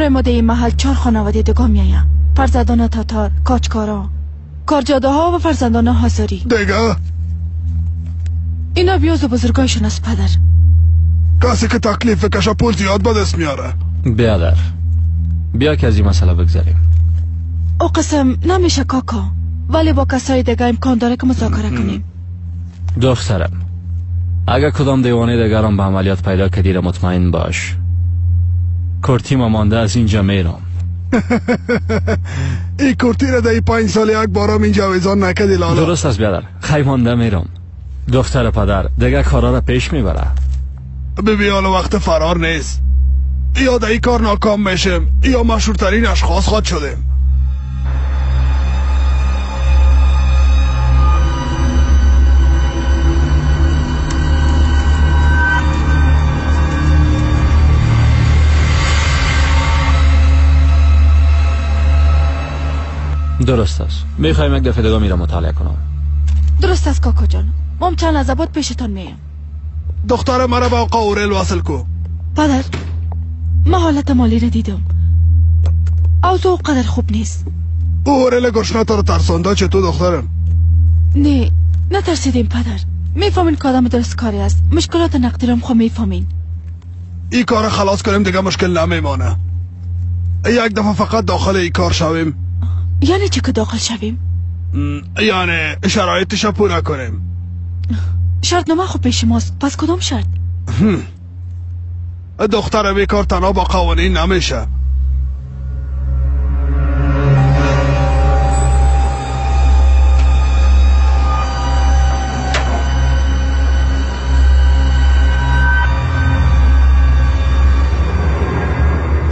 همراه ما در این محل 4 خانواده دیگه میآیند. فرزندان تاتار، کاچکارا، کارجاده ها و فرزندان هزاری. دیگه اینا بیاز و بزرگایشون است پدر. کسی که تکلیف کشه پول زیاد به دست میاره. بیادر بیا که از این مسئله بگذاریم. او قسم نمیشه کاکا، ولی با کسای دیگه امکان داره که مذاکره کنیم. دخترم اگر کدام دیوانه دیگران به عملیات پیدا کردی مطمئن باش کرتی ما مانده از اینجا میرم. این کرتی را در 5 سال یک بارم اینجا ویزان نکدی لالا. درست است بیادر، خیلی مانده میرم. دختر پدر دیگه کارا را پیش میبره. ببین حالا وقت فرار نیست. یا در این کار ناکام میشیم یا مشهورترین اشخاص خواهد شدیم. درست است. میخوایم یک دفعه دیگه میرم مطالعه کنم. درست است کاکا جان، ما چند لحظه بعد پیشتان میایم. دختر مرا با آقا اورل وصل کو. پدر ما حالت مالی را دیدم، اوضاع قدر خوب نیست. اورل گشنه تو رو ترسانده چطور دخترم؟ نه نترسیدیم پدر، میفهمین که آدم درست کاری است. مشکلات نقدی را خو میفهمین. این کار خلاص کنیم دیگه مشکل نمیمانه. یک دفعه فقط داخل این کار شویم. یعنی چی که داخل شویم؟ یعنی شرایطش پوره کنیم. شرط نامه خوب پیش ماست، پس کدام شرط؟ دختر بیکار تنها با قوانین نمیشه.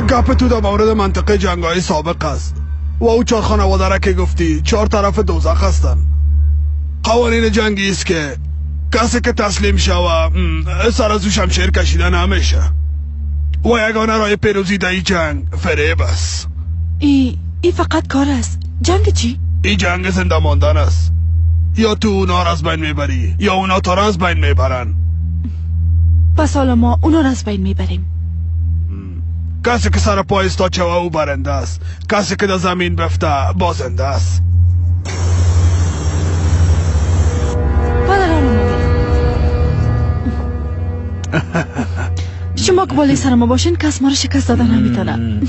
گپ تو در مورد منطقه جنگ‌های سابق است و او 4 خانواده را که گفتی 4 طرف دوزخ هستند. قوانین جنگی است که کسی که تسلیم شوه سر از او شمشیر کشیده نمیشه و یگانه راه پیروزی در این جنگ فریب است. ای فقط کار است. جنگ چی؟ این جنگ زنده ماندن است. یا تو اونا را از بین میبری یا اونا تو را از بین میبرن. پس حالا ما اونا را از بین میبریم. کسی که سر پای ایستاد شوه او برنده است، کسی که در زمین بفته بازنده است. شما که بالای سر ما باشین کس ما رو شکست دادن نمیتونه.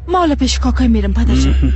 ما حالا پیش کاکای میرم پدر جان.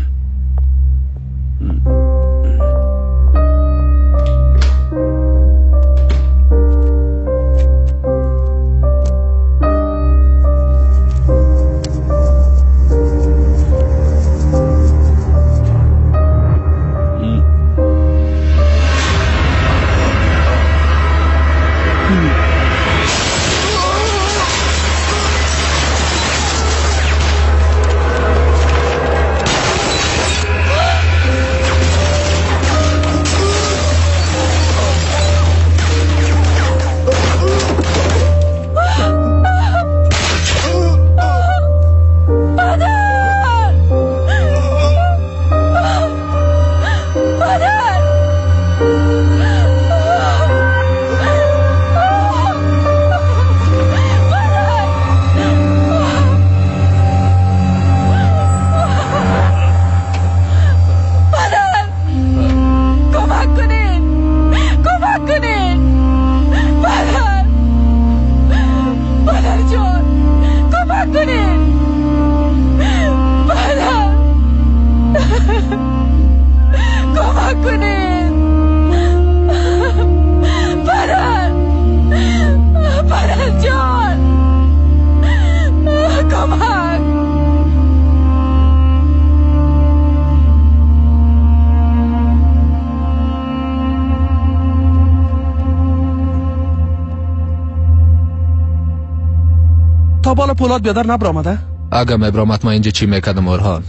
تا بالا پولاد بیادر نبرآمده؟ اگه میبرآمد ما اینجا چی میکردم اورهان؟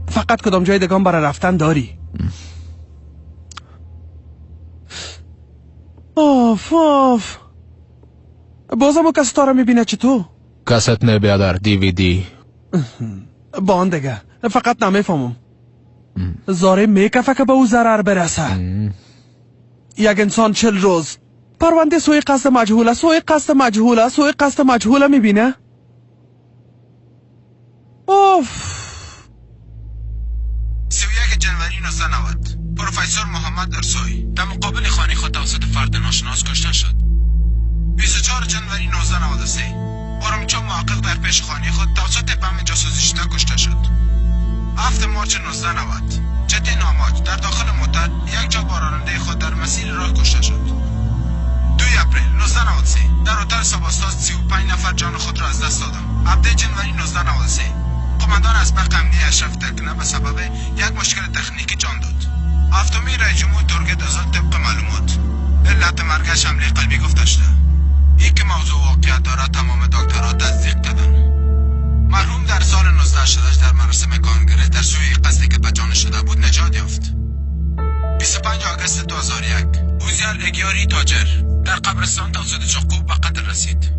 فقط کدام جای دگان برای رفتن داری؟ آف آف، بازم او کس تا را میبینه چطور؟ کست نه بیادر، دی وی دی. با آن دیگه فقط نمیفهمم زاره میکفه که به او ضرر برسه. یک انسان 40 روز پرونده سوی قصد مجهوله، سوی قصد مجهوله، سوی قصد مجهوله میبینه. اوف. 31 جنوری 1990 پروفسور محمد ارسوی در مقابل خانه خود توسط فرد ناشناس کشته شد. 24 جنوری 1993 اورمچو محقق در پیش خانه خود توسط بم جاسوسی شده کشته شد. 7 مارچ 1990 جتی ناماج در داخل موتر یک جا با راننده خود در مسیر راه کشته شد. 2 اپریل 1993 در هتل ساباستاس 35 نفر جان خود را از دست دادند. 17 جنوری 1993 قماندان اسبق امنی اشرف ترکنه به سبب یک مشکل تکنیکی جان داد. هفتمین رئیس جمهور ترکیه ازل طبق معلومات علت مرگش حمله قلبی گفته شده. این که موضوع واقعیت دارد تمام دکترها تصدیق کردند. مرحوم در سال 1988 در مراسم کنگره در سوی قصدی که به جان شده بود نجات یافت. 25 آگوست 2001 اوزیال اگیاری تاجر در قبرستان توسط چاقو به قتل رسید.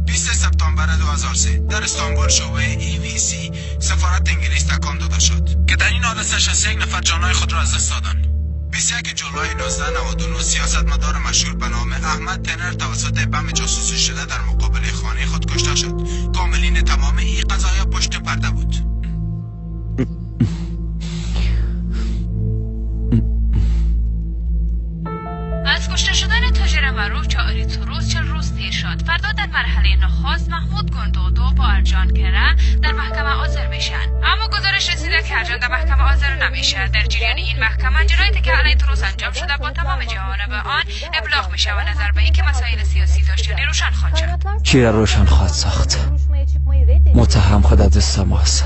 20 سپتامبر 2003 در استانبول شعبه EVC سفارت انگلیس تکان داده شد که در این حادثه 61 نفر جانهای خود را از دست دادند. 21 جولای 1999 سیاستمدار مشهور به نام احمد تنر توسط بم جاسوسی شده در مقابل خانه خود کشته شد. کاملین تمام این قضایا پشت پرده بود. از کشته شدن تاجر معروف چاری تروز 40 روز تیر شد. فردا در مرحله نخست محمود گندودو با ارجان کره در محکمه حاضر میشن، اما گزارش رسیده که ارجان در محکمه حاضر نمیشه. در جریان این محکمه جنایتی که علیه تروز انجام شده با تمام جوانب آن ابلاغ میشه و نظر به اینکه مسائل سیاسی داشتنی روشن خواهد شد. چی را روشن خواهد ساخت؟ متهم خود دوست ماست.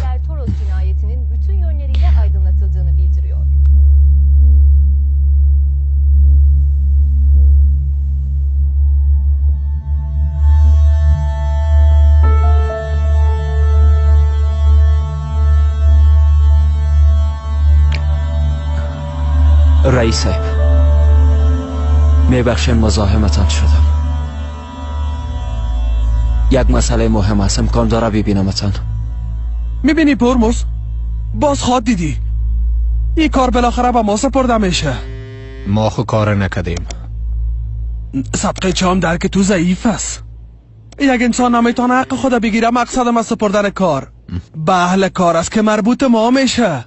رئیس صاحب، میبخشین مزاحمتان شدم. یک مسئله مهم است، امکان داره ببینمتان؟ میبینی پرموز؟ باز خواد دیدی. این کار بالاخره به ما سپرده میشه. ما خو کار نکردیم. صدقه چام درک تو ضعیف است. یک انسان نمیتونه حق خود بگیره. مقصدم از سپردن کار به اهل کار است که مربوط ما میشه.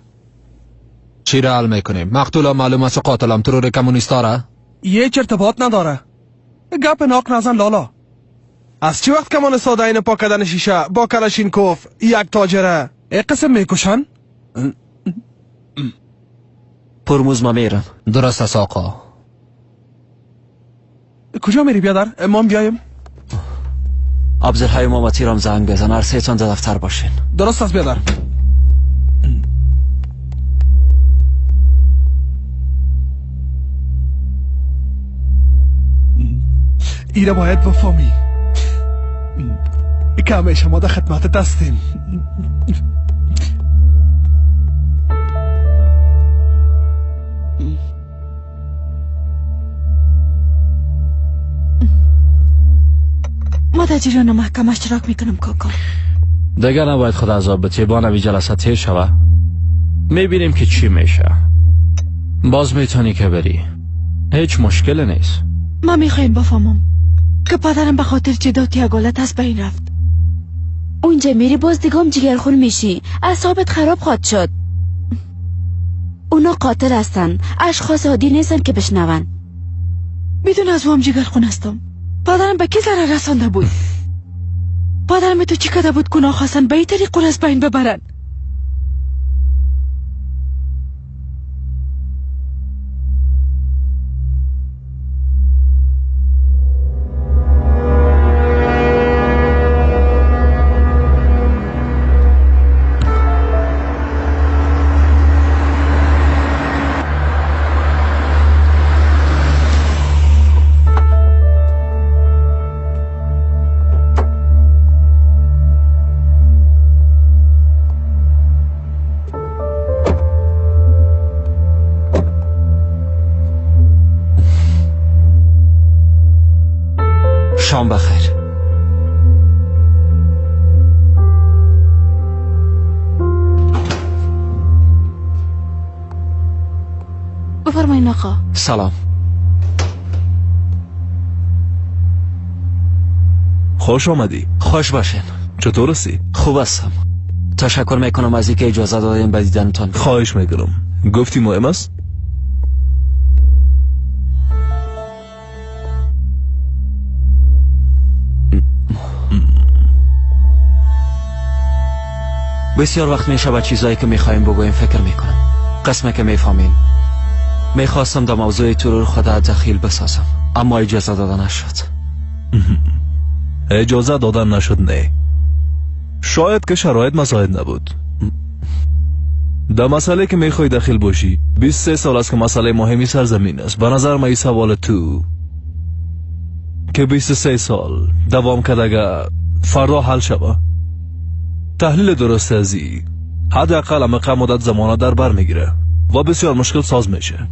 چی را حل میکنیم؟ مقتول معلوم است و قاتلم ترور کمونیستا را؟ هیچ ارتباط نداره. گپ ناق نزن لالا. از چی وقت کمونیستا این پاک کردن شیشه با کلاشینکوف یک تاجره ای قسم میکشن؟ پرموز ما میرم. درست است آقا. کجا میری بیادر؟ ما بیایم. عبدالحی مامتی رام زنگ بزن، هر سه تان در دفتر باشین. درست است بیادر. ایره باید بفهمی که همیشه ما در خدمتت هستیم. ما در جریان محکمه اشتراک میکنم کاکا. دیگه نباید خود عذاب بتی. با نوی جلسه تیر شوه میبینیم که چی میشه. باز میتونی که بری، هیچ مشکل نیست. ما میخوایم بفهمم که پدرم به خاطر جداتی عدالت از بین رفت. اونجا میری باز دیگه هم جگرخون میشی، اعصابت خراب خواهد شد. اونا قاتل هستن، اشخاص عادی نیستن که بشنون. بدون از هم جگرخون هستم. پدرم به کی ضرر رسانده بود؟ پدرم تو چی کده بود که خواستن به این طریق از بین ببرن؟ شام بخیر. بفرمایین آقا. سلام. خوش آمدی. خوش باشین. چطور هستی؟ خوب هستم. تشکر میکنم از اینکه اجازه دادین به دیدنتان. خواهش میکنم. گفتی مهم است؟ بسیار وقت میشه به چیزایی که میخوایم بگوییم فکر میکنم. قسمه که میفهمین، میخواستم در موضوع ترور خود دخیل بسازم، اما اجازه داده نشد. اجازه دادن نشد؟ نه، شاید که شرایط مساعد نبود. در مسئله که میخوای دخیل باشی 23 سال است که مسئله مهمی سرزمین است. به نظر من این سوال تو که 23 سال دوام کرد اگر فردا حل شوه، تحلیل درست از ای حداقل عمق مدت زمانه در بر میگیره و بسیار مشکل ساز میشه.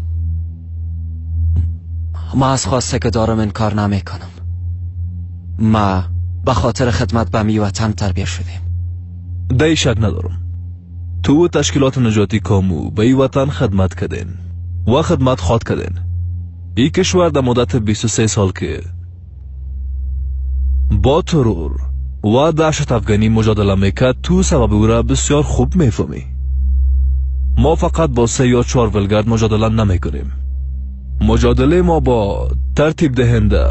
ما از خواسته که دارم انکار نمیکنم. ما به خاطر خدمت به می وطن تربیه شدیم. دی شک ندارم تو و تشکیلات نجاتی کامو به ای وطن خدمت کردین و خدمت خواد کردین. ای کشور در مدت 23 سال که با ترور و دهشت افغانی مجادله میکرد، تو سبب او را بسیار خوب میفهمی. ما فقط با 3 یا 4 ولگرد مجادله نمیکنیم. مجادله ما با ترتیب دهنده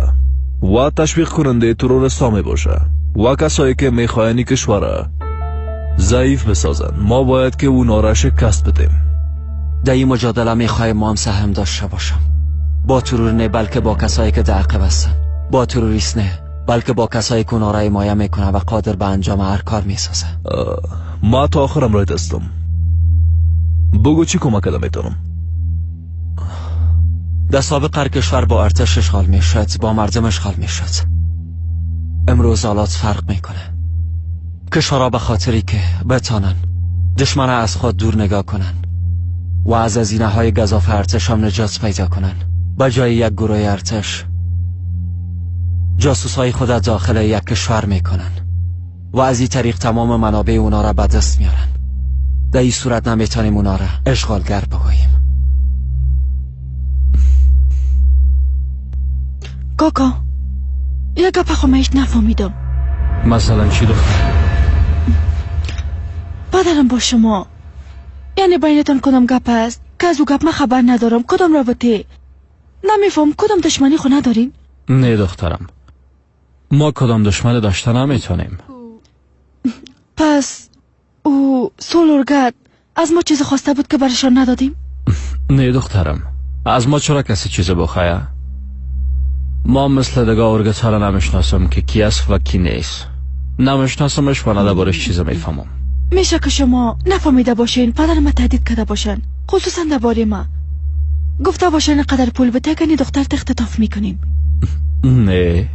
و تشویق کننده تروریست ها می باشه و کسایی که میخواهند کشور ضعیف بسازند. ما باید که اونا را شکست بدیم. در این مجادله میخوایم ما هم سهم داشته باشم. با ترور نه، بلکه با کسایی که در عقب هستن. با تروریست نه، بلکه با کسایی که اونا را حمایه میکنه و قادر به انجام هر کار میسازه. ما تا آخرم رایت هستم. بگو چی کمک کردم میتونم؟ در سابق هر کشور با ارتش اشغال میشد، با مردم اشغال میشد. امروز حالات فرق میکنه. کشورها به خاطری که بتانن دشمن از خود دور نگاه کنن و از هزینه های گزاف ارتش هم نجات پیدا کنن، به جای یک گروه ارتش جاسوس های خود داخل یک کشور میکنن و از این طریق تمام منابع اونا را به دست میارن. در این صورت نمیتونیم اونا را اشغالگر بگوییم. کاکا، یک گپ خو من نفهمیدم. مثلا چی دختر؟ پدرم با شما، یعنی بینتان کدام گپ است که از او گپ من خبر ندارم؟ کدام رابطه؟ نمیفهم. کدام دشمنی خو ندارین؟ نه دخترم، ما کدام دشمن داشته نمیتونیم. پس او سولورگت از ما چیز خواسته بود که برشان ندادیم؟ نه دخترم، از ما چرا کسی چیز بخواه؟ ما مثل دیگه ارگت ها را نمیشناسم که کی است و کی نیست. نمیشناسمش و نه دربارش چیز میفهمم. میشه که شما نفهمیده باشین پدر ما تهدید کرده باشن، خصوصا درباره ما گفته باشن اینقدر پول بده کنی دختر اختطاف میکنیم. نه،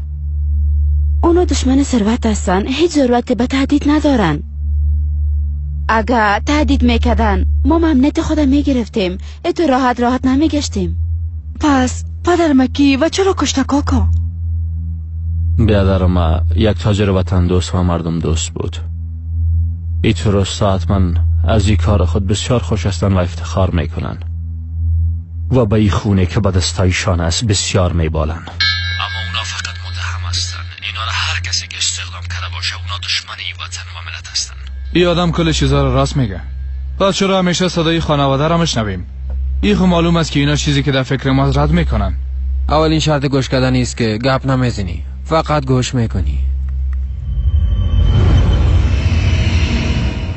اونا دشمن ثروت هستن، هیچ ضرورت به تهدید ندارن. اگه تهدید میکردن ما امنیت خود میگرفتیم، اتو راحت راحت نمیگشتیم. پس پدر مکی و چرا کشته کاکا؟ بیادر ما یک تاجر وطن دوست و مردم دوست بود. ای تروریست حتما از این کار خود بسیار خوش هستند و افتخار میکنن و به این خونه که به دستایشان است بسیار میبالن. اما اونا فقط متهم هستن. اینا را هر کسی که استخدام کرده باشه اونا دشمن این وطن و ملت هستن. این آدم کل چیزا رو راست میگه. پس چرا همیشه صدای خانواده را میشنویم؟ این خو معلوم است که اینا چیزی که در فکر ما رد میکنن. اولین شرط گوش کردن است که گپ نمیزنی، فقط گوش میکنی.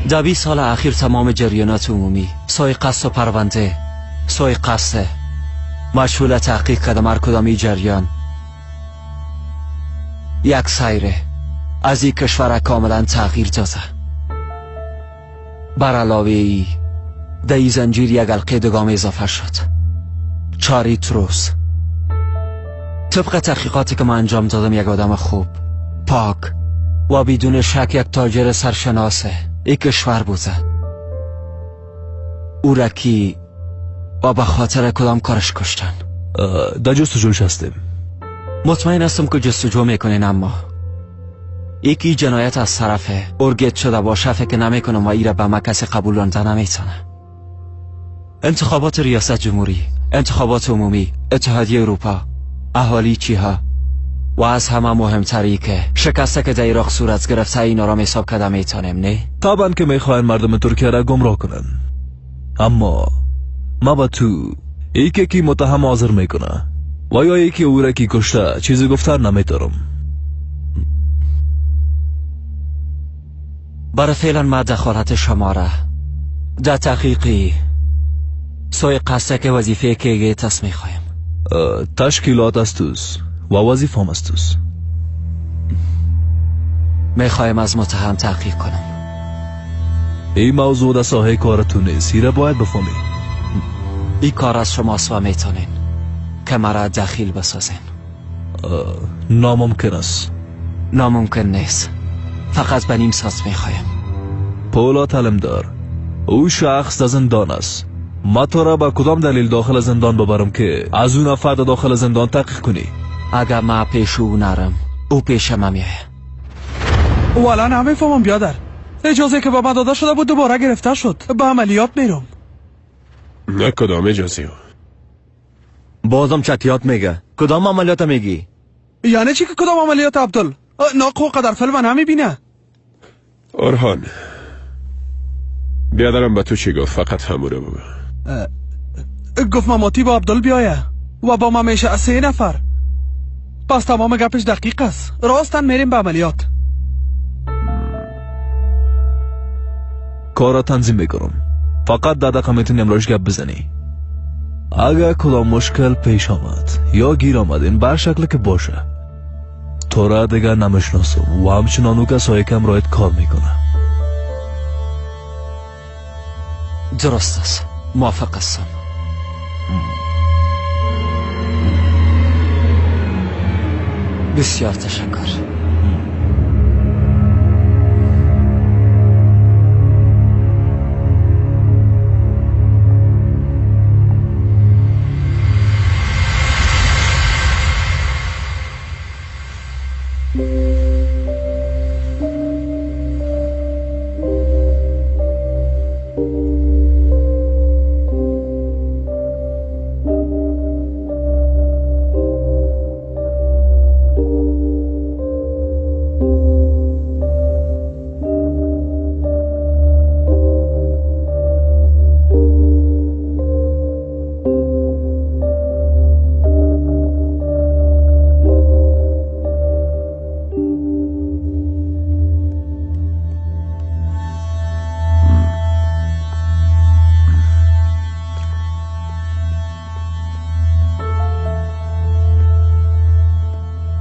در 20 سال اخیر تمام جریانات عمومی سوی قصد و پرونده سوی قصد مشغول تحقیق کردم. هر کدام جریان یک سیره از این کشور کاملا تغییر داده. بر علاوه ای در این زنجیر یک حلقه دگام اضافه شد، چاری تروس. طبق تحقیقاتی که من انجام دادم یک آدم خوب، پاک و بدون شک یک تاجر سرشناسه یک کشور بوده. او را کی و به خاطر کدام کارش کشتن؟ در جستجوش هستیم. مطمئن هستم که جستجو میکنین، اما یکی جنایت از طرف ارگت شده باشه فکر نمیکنم و ای را به ما کسی قبول رانده نمیتونه. انتخابات ریاست جمهوری، انتخابات عمومی، اتحادیه اروپا، اهالی چیها، و از همه مهمتری که شکسته که در عراق صورت گرفته اینا را حساب کرده میتونیم، نه؟ طبعا که میخواین مردم ترکیه را گمراه کنن، اما ما با تو یکی که متهم حاضر میکنه و یا یکی او را که کشته چیزی گفتن نمیتونم. برای فعلا ما دخالت شما را در تحقیقی سوی قصه که وظیفه که تصمیم میخوایم. تشکیلات از توست و وظیفه هم از توست. میخوایم از متهم تحقیق کنم. این موضوع در ساحه کار تو نیست، ایره باید بفهمی. این کار از شماست و میتونین که مرا دخیل بسازین. ناممکن است. ناممکن نیست، فقط به نیم ساعت میخوایم. پولا تلمدار، او شخص در زندان است. ما تو را با کدام دلیل داخل زندان ببرم که از اون فرد داخل زندان تحقیق کنی؟ اگر ما پیش او نرم، او پیش ما میایه. والا نمیفهمم بیادر. اجازه که به من داده شده بود دوباره گرفته شد. به عملیات میرم. نه کدام اجازه؟ بازم چتیات میگه. کدام عملیات میگی؟ یعنی چی که کدام عملیات عبدال؟ ناقو قدر فیلم نمیبینه. اورهان بیادرم به تو چی گفت؟ فقط همو رو بگو. گفت ماماتی با عبدال بیایه و با ما میشه 3 نفر. پس تمام گپش دقیق است. راستن میریم به عملیات. کار را تنظیم میکنم. فقط 10 دقیقه میتونی امروز گپ بزنی. اگر کدام مشکل پیش آمد یا گیر آمدین بر شکل که باشه، تو را دیگر نمیشناسم و همچنان او کسایی که همراهت کار میکنه. درست است، موافق هستم. بسیار تشکر.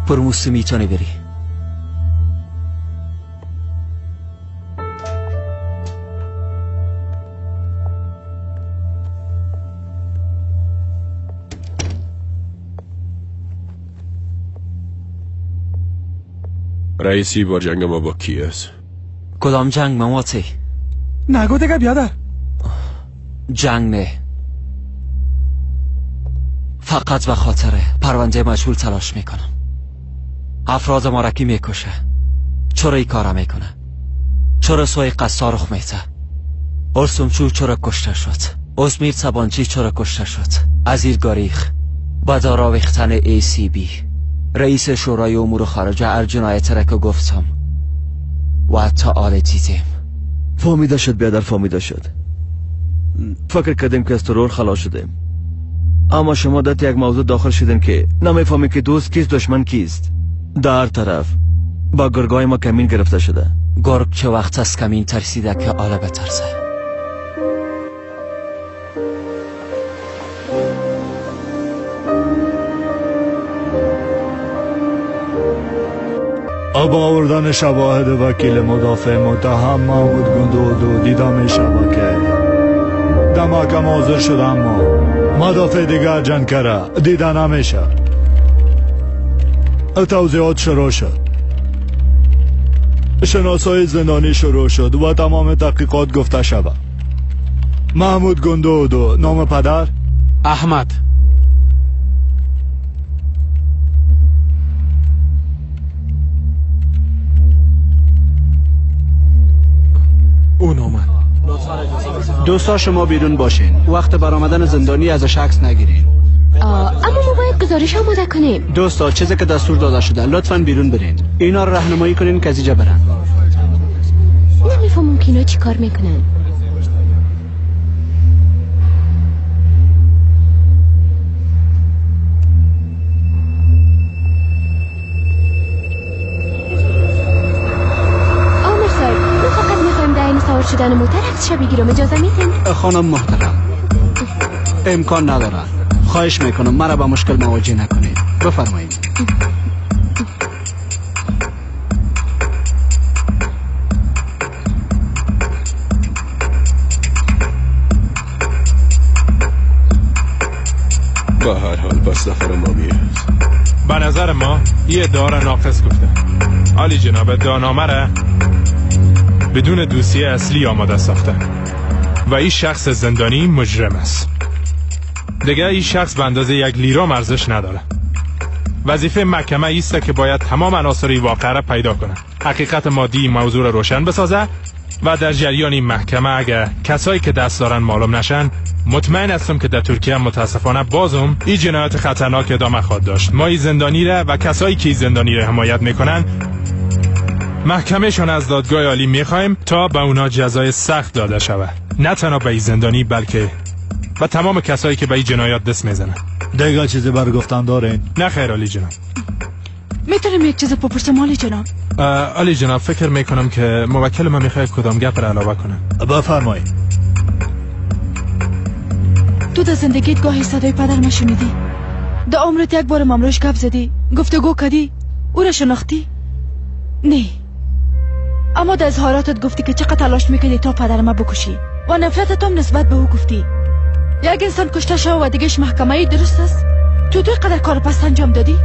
پرموسی میتونی بری. رئیسی با جنگ ما با کی است؟ کدام جنگ مماتی؟ نگو دیگه بیادر. جنگ نه، فقط به خاطر پرونده مجهول تلاش میکنم. افراد ما را کی میکشه؟ چرا این کارا میکنه؟ چرا سوی قصار رخ میته؟ ارسومچو چرا کشته شد؟ ازمیر سبانچی چرا کشته شد؟ ازیر گاریخ با داراویختن ای سی بی، رئیس شورای امور خارجه هر جنایت را که گفتم و حتی آل دیدیم. فهمیده شد بیادر، فهمیده شد. فکر کردیم که از ترور خلاص شدیم، اما شما در یک موضوع داخل شدیم که نمیفهمیم که دوست کیست دشمن کیست. در طرف با گرگای ما کمین گرفته شده. گرگ چه وقت از کمین ترسیده که آله بترسه. با آوردن شواهد وکیل مدافع متهم محمود گندودو دیده می شود که در محکمه حاضر شده، اما مدافع دیگر جنکره دیده نمیشه. توضیحات شروع شد، شناسایی زندانی شروع شد و تمام تحقیقات گفته شود. محمود گندودو، نام پدر؟ احمد. اون آمد. دوستا شما بیرون باشین، وقت برآمدن زندانی ازش عکس نگیرین. اما ما باید گزارش آماده کنیم. دوستا چیزی که دستور داده شده لطفاً بیرون برین. اینا رو راهنمایی کنین که از اینجا برن. نمیفهمم که اینا چی کار میکنن. آمر صاحب، ما فقط میخوایم در این سوار شدن موتر عکسش بگیرم. اجازه میدین؟ خانم محترم، امکان نداره. خواهش میکنم مرا با مشکل مواجه نکنید. بفرمایید. به هر حال پس نفر ما میاد. به نظر ما یه ادعا ناقص گفته. عالی جناب، ادعانامه را بدون دوسیه اصلی آماده ساخته و این شخص زندانی مجرم است. دیگه این شخص به اندازه 1 لیرا ارزش نداره. وظیفه محکمه ایست که باید تمام عناصر این واقعه را پیدا کنه، حقیقت مادی موضوع را روشن بسازه و در جریان این محکمه اگه کسایی که دست دارن معلوم نشن، مطمئن هستم که در ترکیه متاسفانه بازم این جنایت خطرناک ادامه خواهد داشت. ما این زندانی را و کسایی که این زندانی را حمایت میکنن محکمهشان از دادگاه عالی میخوایم تا به اونا جزای سخت داده شود، نه تنها به این زندانی بلکه و تمام کسایی که به این جنایات دست میزنن. دیگه چیزی بر گفتن دارین؟ نه خیر عالی جناب. میتونیم یک چیز بپرسم عالی جناب؟ عالی جناب، فکر میکنم که موکل من میخواد کدام گپ را علاوه کنه. بفرمایید. تو در زندگیت گاهی صدای پدر ما شنیدی؟ در عمرت یک بار ممروش گپ زدی؟ گفتگو کردی؟ او را شناختی؟ نه. اما در اظهاراتت گفتی که چقدر تلاش میکردی تا پدر ما بکشی و نفرتت هم نسبت به او گفتی. یک انسان کشته شو و دیگهش محکمه درست است؟ تو قدر کار پس انجام دادی؟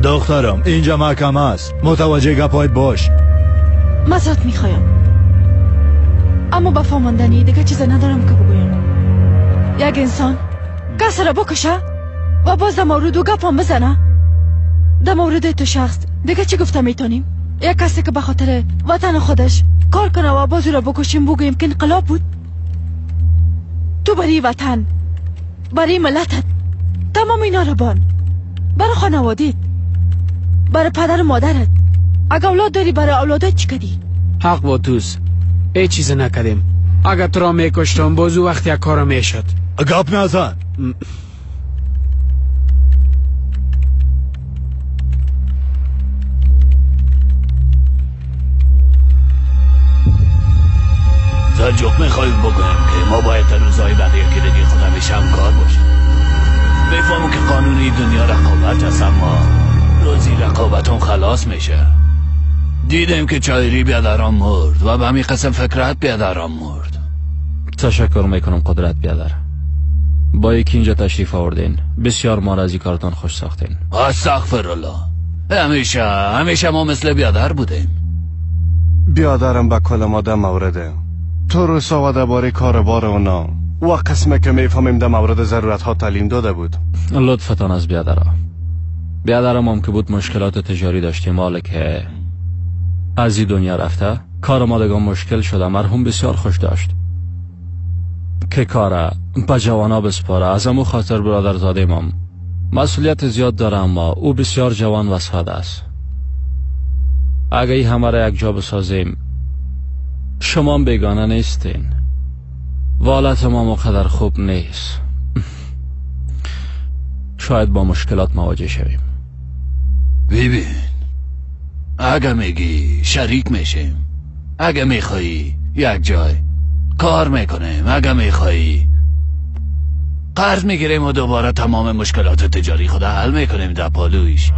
دخترم اینجا محکمه است، متوجه گپایت باش. معذرت میخوایم، اما با فهماندنی دیگه چیز ندارم که بگویم. یک انسان کس را بکشه و باز در مورد او گپ هم بزنه، در مورد تو شخص دیگه چی گفته میتونیم؟ یک کسی که به خاطر وطن خودش کار کنه و باز او را بکشیم بگوییم که انقلاب بود؟ تو برای وطن، برای ملتت، تمام اینا را بان، برای خانوادیت، برای پدر و مادرت، اگه اولاد داری برای اولادت چی کردی؟ حق با توست، هیچ چیز نکردیم. اگه تو را میکشتم باز او وقت یک کار میشد. گپ نزن. سلجوق میخوایم بگویم که ما باید در روزهای بقیه که دیگه خود همیشه همکار باشیم. میفهمم که قانون دنیا رقابت است، اما روزی رقابتون خلاص میشه. دیدیم که چایری بیادران مرد و به همین قسم فکرت بیادران مرد. تشکر میکنم قدرت بیادر، با یکی اینجا تشریف آوردین، بسیار ما را از این کارتان خوش ساختین. استغفر الله، همیشه ما مثل بیادر بودیم. بیادرم به کل ما در مورده تو و درباره کاربار اونا و قسمه که میفهمیم در مورد ضرورت ها تعلیم داده بود. لطفتان از بیادرها. بیادرم هم که بود مشکلات تجاری داشتیم، حالا که از این دنیا رفته کار ما دیگه مشکل شده. مرحوم بسیار خوش داشت که کار به جوانا بسپاره. از امو خاطر برادرزاده مام مسئولیت زیاد داره، اما او بسیار جوان و ساده است. اگه ای همه را یک جا بسازیم، شما بیگانه نیستین. والت ما مقدر خوب نیست، شاید با مشکلات مواجه شویم. ببین، اگه میگی شریک میشیم، اگه میخوایی یک جای کار میکنیم، اگه میخوایی قرض میگیریم و دوباره تمام مشکلات تجاری خود حل میکنیم در پالویش.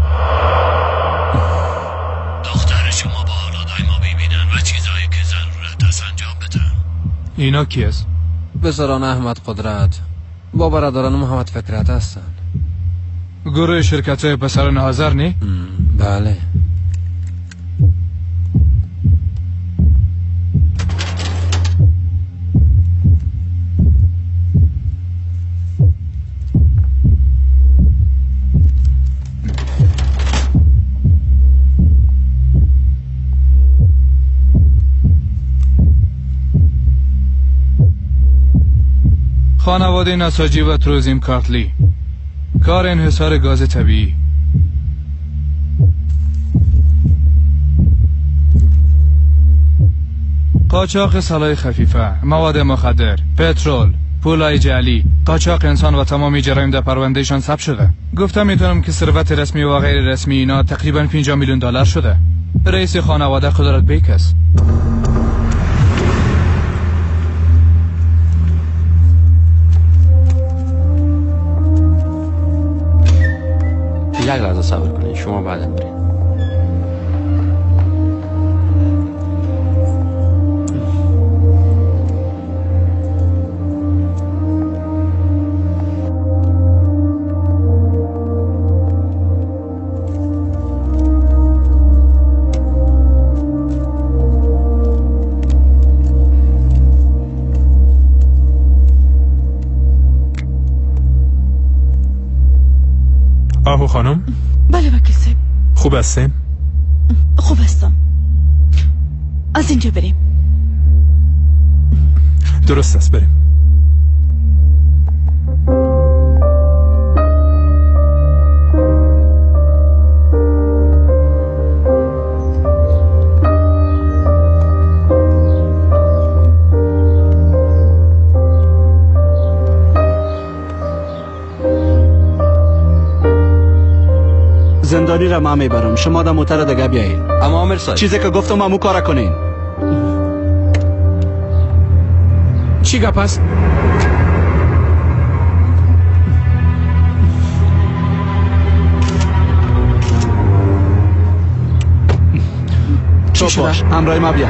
دختر شما با اولادای ما ببینن و چیزایی که ضرورت است انجام بدن. اینا کی است؟ پسران احمد قدرت با برادران محمد فکرت هستند. گروه شرکت های پسران حاضر نی؟ بله. خانواده نساجی و تروزیم کارتلی کار انحصار گاز طبیعی. قاچاق سلاح خفیفه، مواد مخدر، پترول، پولای جعلی، قاچاق انسان و تمام جرایم در پروندهشان ثبت شده. گفتم میتونم که ثروت رسمی و غیر رسمی اینا تقریبا 50 میلیون دلار شده. رئیس خانواده قدرت بیک است. یک لحظه صبر کنید، شما بعدا برید. آهو خانم؟ بله وکیل صاحب. خوب هستین؟ خوب هستم. از اینجا بریم. درست است، بریم. زندانی را ما میبرم، شما در موتر دیگه بیایین. اما آمر صاحب، چیزی که گفتم امو کار کنین. چی گپ است؟ چی باش، همراه ما بیا.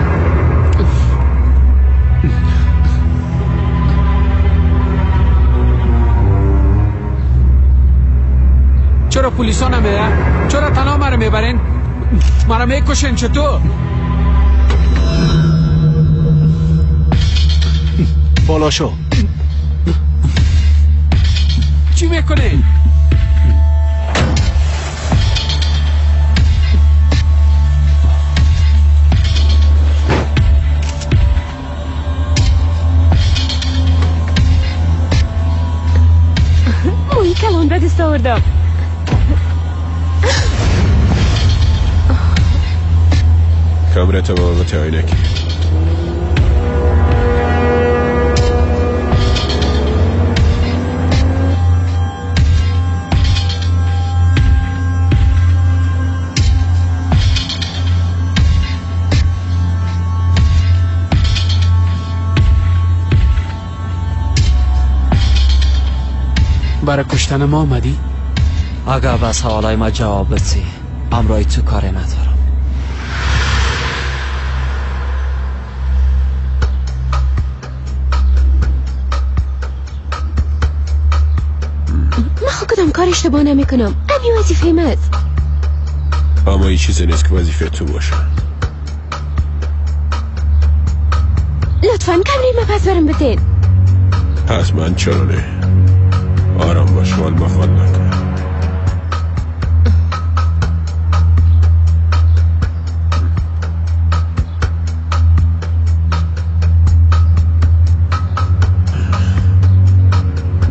چرا پلیسا نمیه؟ چرا تنها مرا میبرین؟ مرا میکشین چطور؟ بالا شو. چی میکنی؟ موی کلان به دست آوردم. کمره تمامت آینکی. برای کشتن ما آمدی؟ اگر به سوالای ما جواب بدی امرای تو کاری ندارم. من خود کدام کار اشتباه نمی کنم. امی وظیفه من است. اما این چیزی نیست که وظیفه تو باشه. لطفاً کمری ما پس برم بدین. حتما، چرا نه؟ آرام باش، وال مخوال نکن.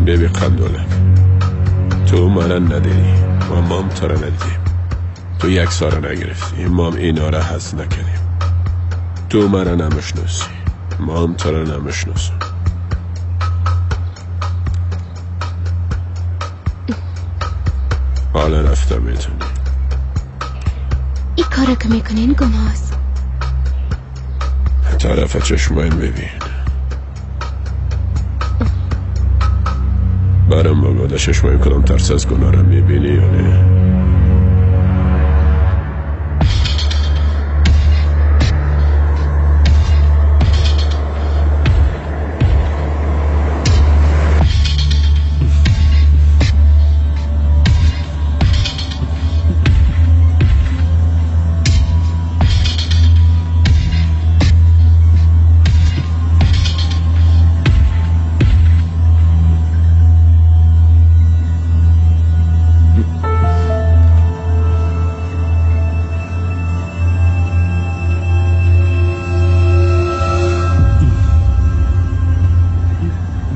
بیبی قندولک، تو منو ندیدی و مام تو را ندیدیم. تو یک سال نگرفتی، مام اینا را حس نکردیم. تو مرا نمشناسی، مام تو را نمشناسم. حالا رفته میتونی. این کارا که میکنین گناه است. طرف چشمایم ببین. برام بگو در چشمایم کدام ترس از گناه را میبینی یا نه؟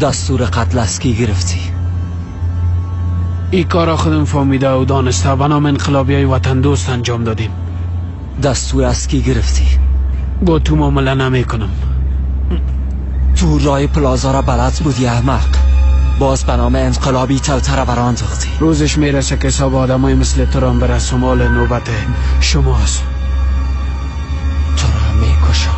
دستور قتل از کی گرفتی؟ این کارا خودم فهمیده و دانسته به نام انقلابی های وطن دوست انجام دادیم. دستور از کی گرفتی؟ با تو معامله نمی کنم. تو رای پلازا را بلد بودی احمق. باز به نام انقلابی توتره بران انداختی. روزش میرسه که حساب آدمای مثل تو را برسم. حال نوبت شماست. تو را میکشم.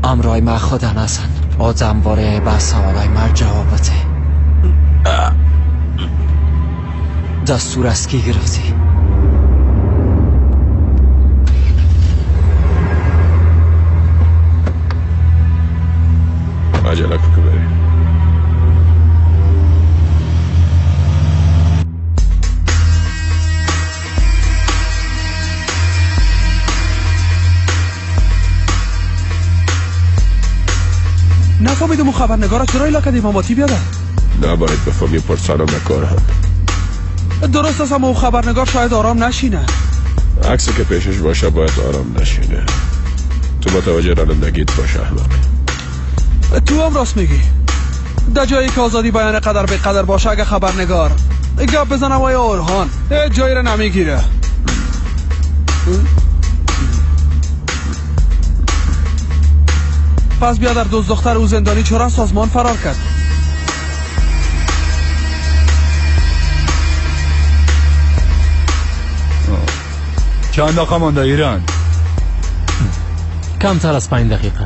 امرای من خدا نزن. آدم باره به سوالای من جواب بده. دستور از کی گرفتی؟ عجله کن که بریم. نفهمیدم اون خبرنگارا چرا ایلا کردیم ماتی بیاده؟ نباید بفهمی پرسانم نکار هم. درست است، اما اون خبرنگار شاید آرام نشینه. عکسی که پیشش باشه باید آرام نشینه. تو متوجه رانندگیت باش احمق. تو هم راست میگی. در جایی که آزادی بیان قدر به قدر باشه، اگه خبرنگار گپ بزنم آیا اورهان هیچ جایی رو نمیگیره. پس بیادر دوست دختر او زندانی چرا سازمان فرار کرد؟ چند دقیقه مانده ایران؟ کمتر از 5 دقیقه.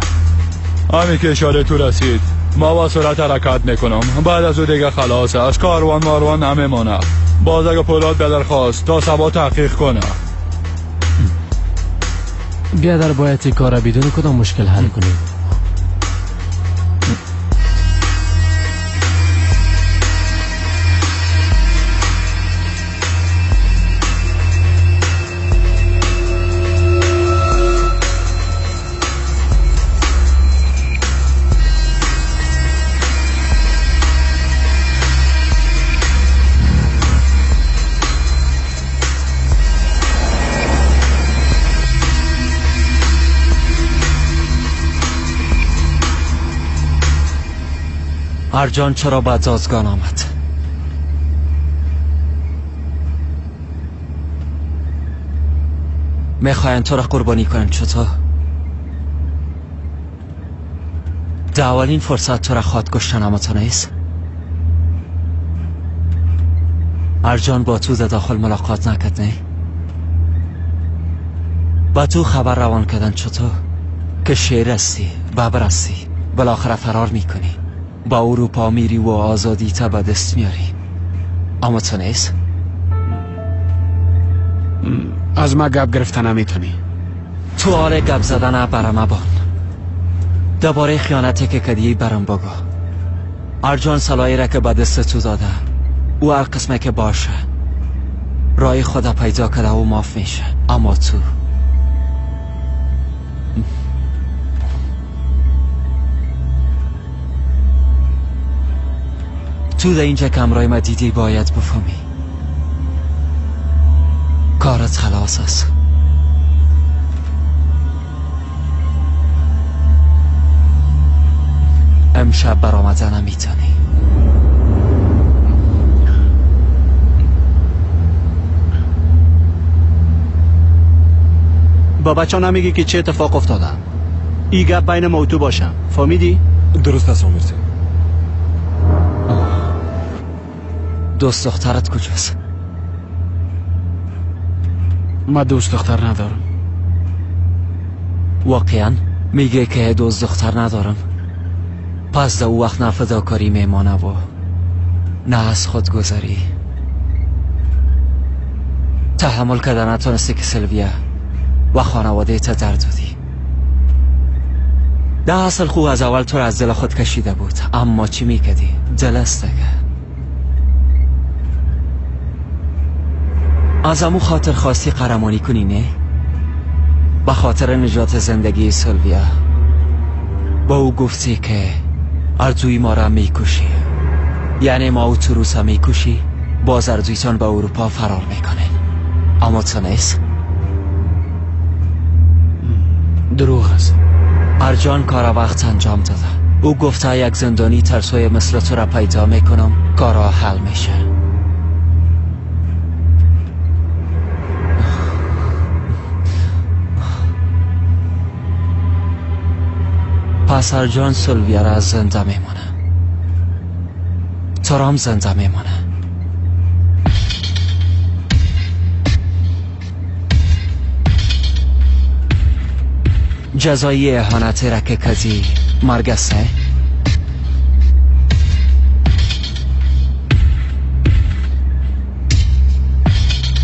همین که اشاره تو رسید ما با سرعت حرکت میکنم. بعد از او دیگه خلاص از کاروان ماروان نمیمانه. باز اگه پولاد بیادر خواست تا صبا تحقیق کنه. بیادر باید این کار بدون کدام مشکل حل کنیم. ارجان چرا به دادگاه آمد؟ میخواین تو را قربانی کنن. چطور؟ در اولین فرصت تو را خواد کشتن، اما تو نیست. ارجان با تو در داخل ملاقات نکرد نه؟ با تو خبر روان کردن چطور؟ که شیر هستی، ببر هستی، بالاخره فرار میکنی، با اروپا میری و آزادی تا به دست میاری. اما تو نیست. از ما گپ گرفته نمیتونی. تو آره گپ زدن برم بان. دوباره خیانتی که کدی برم بگو. ارجان سلایی را که به دست تو داده، او هر قسمه که باشه رای خدا پیدا کرده و معاف میشه. اما تو در اینجا که همراه ما دیدی باید بفهمی کارت خلاص است. امشب برآمدن نمیتونی. با بچه نمیگی که چه اتفاق افتاده. ای گپ بین ما و تو باشه، فهمیدی؟ درست است آمیر. دوست دخترت کجاست؟ من دوست دختر ندارم. واقعا میگه که دوست دختر ندارم؟ پس در او وقت نه فداکاری میمانه و نه از خودگذری. تحمل کرده نتونستی که سلویا و خانواده تا در دادی. ده اصل خو از اول تو را از دل خود کشیده بود، اما چی میکردی؟ دل است دیگه. از امو خاطر خواستی قهرمانی کنی نه؟ به خاطر نجات زندگی سلویا با او گفتی که ارزوی ما را میکشی، یعنی ما او تو روسا میکشی، باز ارزویتان به اروپا فرار میکنه. اما تو نیست. دروغ است. ارجان کار وقت انجام داده. او گفته یک زندانی ترسوی مثل تو را پیدا میکنم، کارا حل میشه. پس ارجان سلویا را زنده میمانه، تو را هم زنده میمانه. جزایی اهانت را که کدی مرگ است.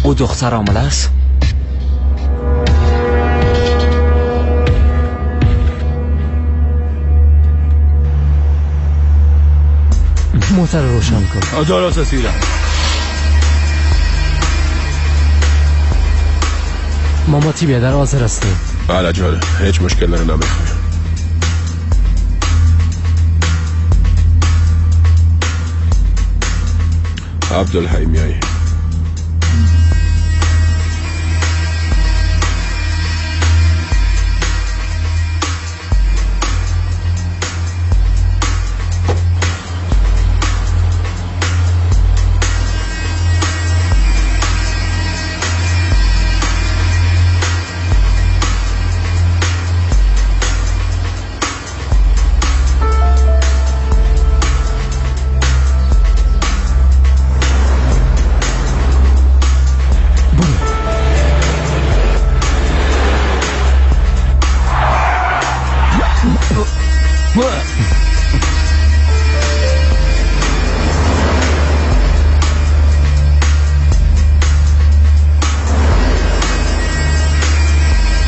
او دختر عامل است. موتر روشن کن. درست سیرم. ماماتی بیادر حاضر هستیم. بله جان، هیچ مشکل رو نمیخوایم. عبدالحی میایی.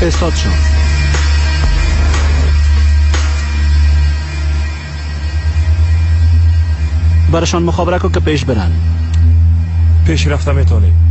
استاد شو. برشان مخابره کو که پیش برن. پیش رفته میتونیم.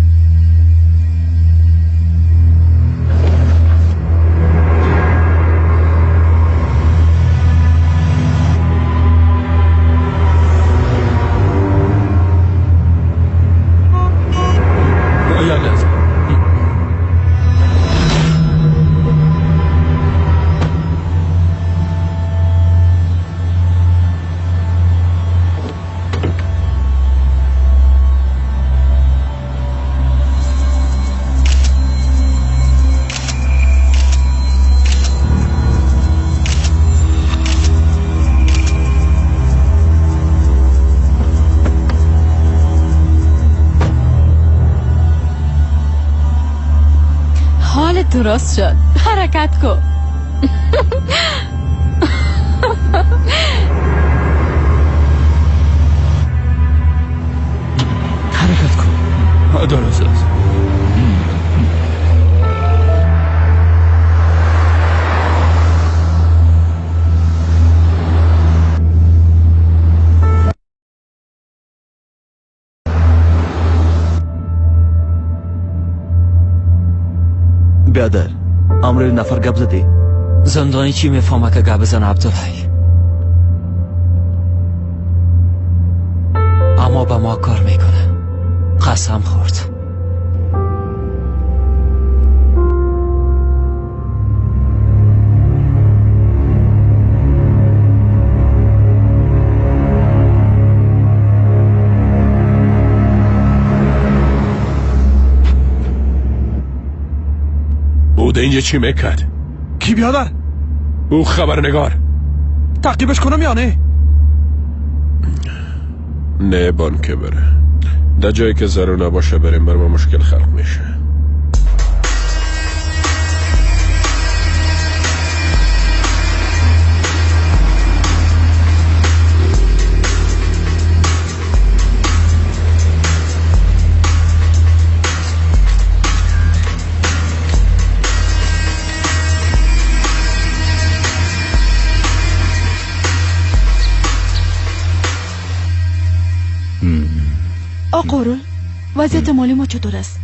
درست شد. حرکت کن. حرکت کن. درست است. بیادر، امروی نفر گپ زدی؟ زندانی چی میفهمه که گپ بزنه عبدالحی؟ اما به ما کار میکنه. قسم خورد. او اینجا چی میکرد؟ کی بیادر؟ او خبرنگار. تعقیبش کنم یا نه؟ نه بانکه بره. در جایی که ضرور نباشه بریم، بر ما مشکل خلق میشه. آقا وضعیت مالی ما چطور است؟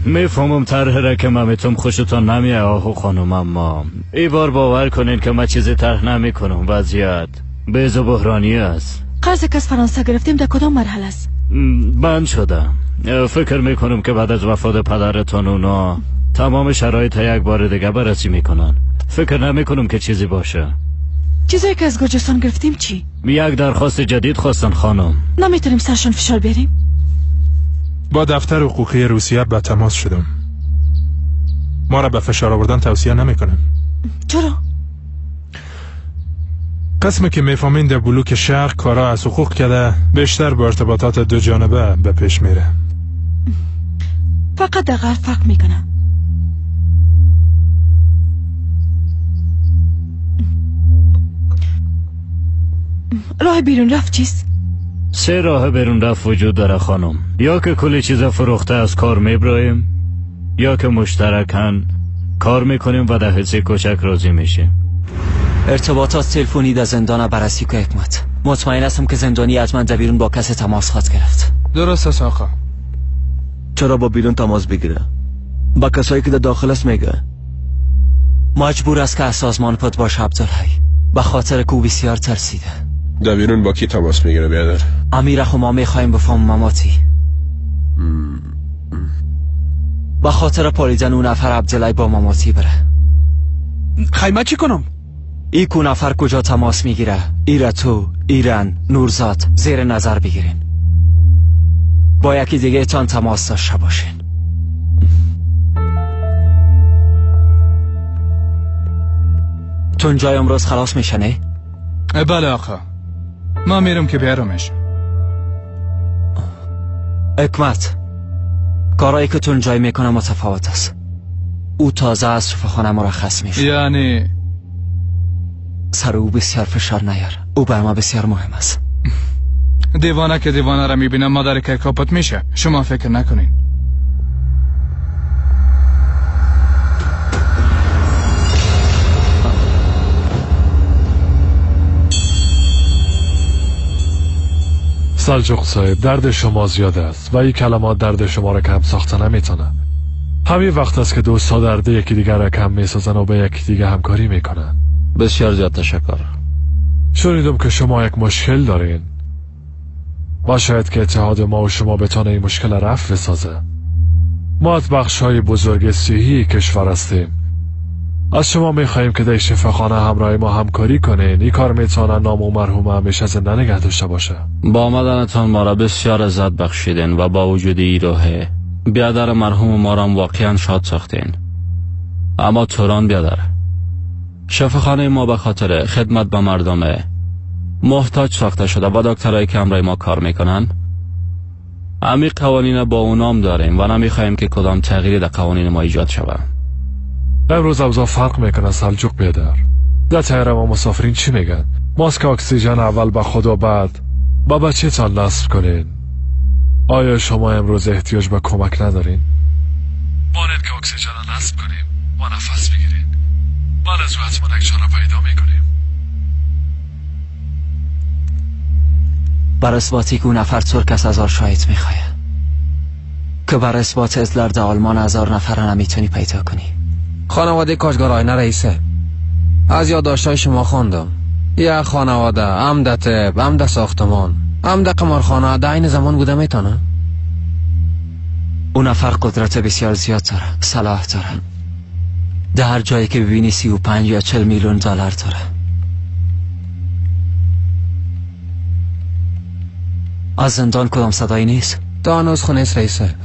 میفهمم طرح را که من میتونم خوشتان نمیه آهو خانم، اما ای بار باور کنین که من چیزی طرح نمی کنم. وضعیت بیز و بحرانی است. قرض که از فرانسه گرفتیم در کدام مرحله است؟ بند شده. فکر میکنم که بعد از وفات پدرتان اونا تمام شرایط یک بار دیگه بررسی میکنن. فکر نمیکنم که چیزی باشه. چیزایی که از گرجستان گرفتیم چی؟ یک درخواست جدید خواستن خانم. نمیتونیم سرشان فشار بیاریم؟ با دفتر حقوقی روسیه به تماس شدم. ما را به فشار آوردن توصیه نمیکنن. چرا؟ قسمی که میفهمین در بلوک شرق کارا از حقوق کرده بیشتر با ارتباطات دو جانبه به پیش میره. فقط در غرب فرق میکنه. راه بیرون رفت چیست؟ سه راه بیرون رفت وجود داره خانم. یا که کلی چیز فروخته از کار میبراییم، یا که مشترکاً کار میکنیم و در حصه کوچک راضی میشیم. ارتباطات تلفنی در زندان بررسی که حکمت. مطمئن هستم که زندانی از من در بیرون با کسی تماس خواهد گرفت. درست است آقا. چرا با بیرون تماس بگیره؟ با کسایی که در داخل است میگه. مجبور است که از سازمان پد باشه عبدالحی، به خاطر کو بسیار ترسیده. در بیرون با کی تماس میگیره بیادر؟ امیر خو ما میخوایم بفهم مماتی. به خاطر پالیدن اون نفر عبدالحی با مماتی بره. خیمه چی کنم؟ ای کو نفر کجا تماس میگیره؟ ایره تو، ایران، نورزاد زیر نظر بگیرین. با یکی دیگه تان تماس داشته باشین. تون جای امروز خلاص میشه نه؟ بله آقا، ما میرم که بیارمش. حکمت، کارایی که تون جای میکنه متفاوت است. او تازه از شفاخانه مرخص میشه. یعنی سر او بسیار فشار نیار، او بر ما بسیار مهم است. دیوانه که دیوانه را میبینم مادر که کاپت میشه. شما فکر نکنین. سلجوق صاحب، درد شما زیاد است و این کلمات درد شما را کم ساخته نمیتونه. همین وقت است که دوستا درد یکی دیگر را کم میسازن و به یکی دیگه همکاری میکنن. بسیار زیاد تشکر. شنیدم که شما یک مشکل دارین و شاید که اتحاد ما و شما بتانه این مشکل رفع بسازه. ما از بخش های بزرگ صحی کشور هستیم. از شما میخواییم که در شفاخانه همراه ما همکاری کنین. این کار میتونه نام و مرحوم همیشه زنده نگه داشته باشه. با آمدنتان ما را بسیار عزت بخشیدین و با وجود این روحه بیادر مرحوم ما را واقعا شاد ساختین. اما توران بیادر، شفاخانه ما به خاطر خدمت به مردم محتاج ساخته شده و دکترایی که همراه ما کار میکنن امی قوانین با اونام داریم و نمیخواهیم که کدام تغییری در قوانین ما ایجاد شود. امروز اوضاع فرق میکنه سلجوق بیادر. در تایره ما مسافرین چی میگن؟ ماسک اکسیژن اول به خود و بعد با بچه تان نصب کنین. آیا شما امروز احتیاج به کمک ندارین؟ باید که اکسیژن را نصب کنیم و نفس بگیرین. بعد از او حتما یک چاره پیدا میکنیم. بر اثباتی که اون نفر ترک از 1000 شاهد میخواه که بر اثبات ازلر در آلمان 1000 نفر نمیتونی پیدا کنی. خانواده کاشگار آینه رئیسه. از یادداشت‌های شما خواندم. یک خانواده هم در طب، هم در ساختمان، هم در قمارخانه در عین زمان بوده میتونه؟ اون نفر قدرت بسیار زیاد داره، سلاح داره. در هر جایی که ببینی 35 یا 40 میلیون دلار داره. از زندان کدام صدایی نیست؟ تا هنوز خونه است رئیسه.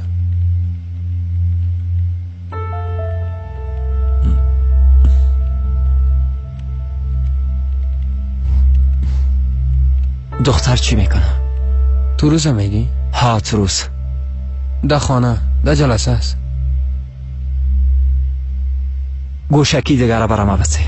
دختر چی میکنه؟ تو روز میگی؟ ها تو روز. در خانه، در جلسه است. گوشکی دیگر را برام بده.